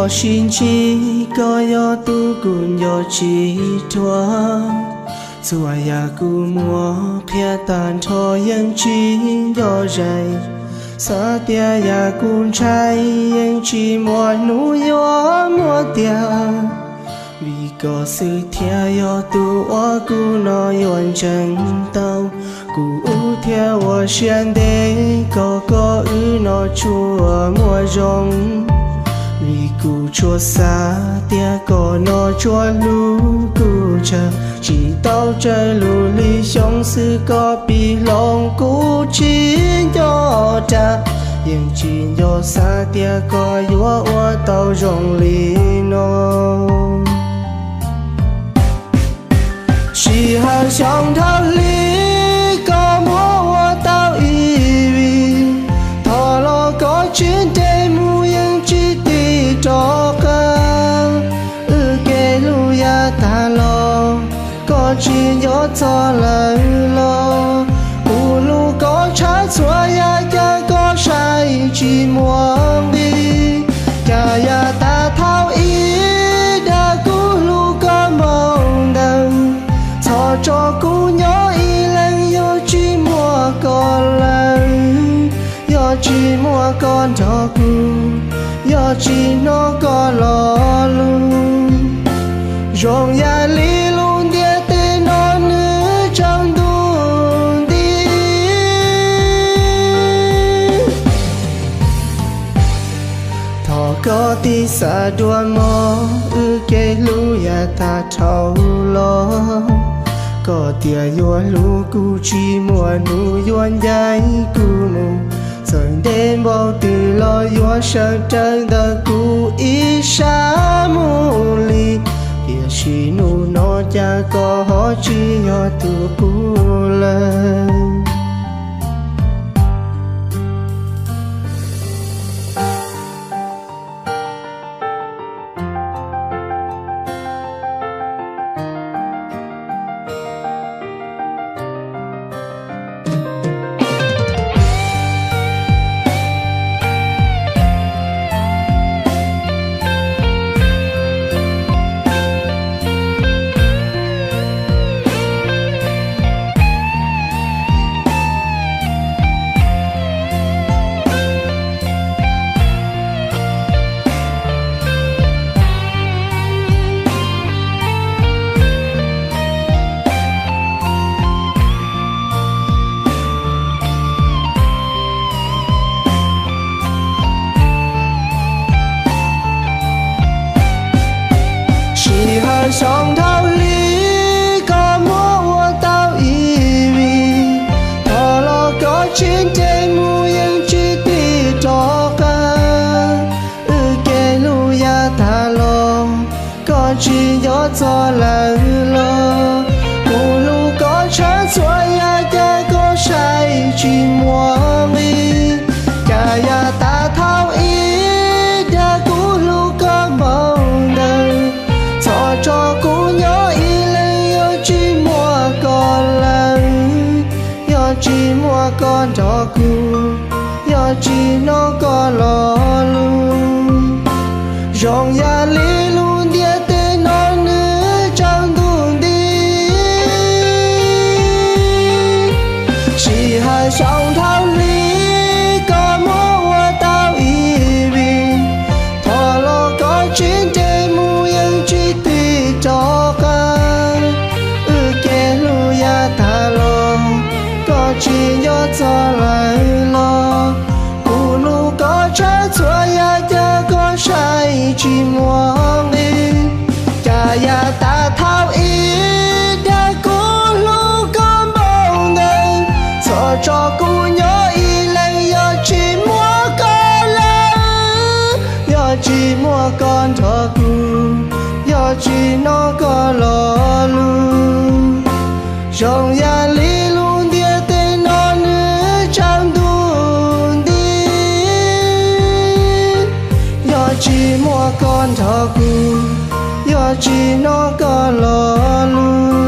Sib ntsib koj yog tus kuv nco tsis dhuav, txhua yam kuv muab qhia tag nrho yeej tsis nco zeeg. Xav tias yam kuv ntshai yeej tsis muaj hnub yuav muaj tiag, vim koj xwb thiaj yog tus uas kuv no yuav ntseeg tau. Kuv ua thiab ua siab ntev kom koj wb no tsuas muaj zoo, vim kuv tsuas xav tias koj no tsuas hlub kuv tsawg. Tsis tau tsawg lub hli xyoo xwb koj pib hloov kuv tsis nco dag, yeej tsis nco xav tias koj yuav ua tau zoo li no. Sij hawm xyoo dhau hli koj muab ua tau ib vij, thov los koj tsis nres mus yeej tsis tig rov qab. Wb kev hlub yav tag los koj tsis nco txog lawm los, kuv hlub koj tshaib txhua yam cas koj saib tsis muaj nqis. Cas yav tag thaum ib dag kuv hlub koj npaum ntawd, txhob tso kuv nyob ib leeg yog tsis muaj koj lawm, yog tsis muaj koj nrog kuv, yog tsis hnov koj lo lus. Zoo yam li lub ntiaj teb no nws tsaus ntuj nti. Thov koj tig xa dua mog, wb kev hlub yav tag dhau los, koj tias yuav hlub kuv tsis muaj hnub yuav ncaim kuv mus. Txawm ntev npaum twg los yuav sawv raws ntawm kuv ib sab mus li, tiam sis hnub no cas koj ho tsis yog tus kuv lawm. Sij hawm xyoo dhau hli koj muab ua tau ib vij, thov los koj tsis nres mus yeej tsis tig rov qab. Wb kev hlub yav tag los koj tsis nco txog lawm los, kuv hlub koj tshaib txhua yam cas koj saib tsis muaj nqis. Cas yav tag thaum ib dag kuv hlub koj npaum ntawd, txhob tso kuv nyob ib leeg yog tsis muaj koj lawm, yog tsis muaj koj nrog kuv, yog tsis hnov koj lo lus. Zoo yam li lub ntiaj teb no nws tsaus ntuj nti. Sij hawm xyoo dhau hli koj muab ua tau ib vij, thov los koj tsis nres mus yeej tsis tig rov qab. Wb kev hlub yav tag los koj tsis nco txog lawm los, kuv hlub koj tshaib txhua yam cas koj saib tsis muaj nqis. Cas yav tag thaum ib dag kuv hlub koj npaum ntawd, txhob tso kuv nyob ib leeg yog tsis muaj koj lawm, yog tsis muaj koj nrog kuv, yog tsis hnov koj lo lus. Zoo yam li lub ntiaj teb no nws tsaus ntuj nti. Yog tsis muaj koj nrog kuv, yog tsis hnov koj lo lus.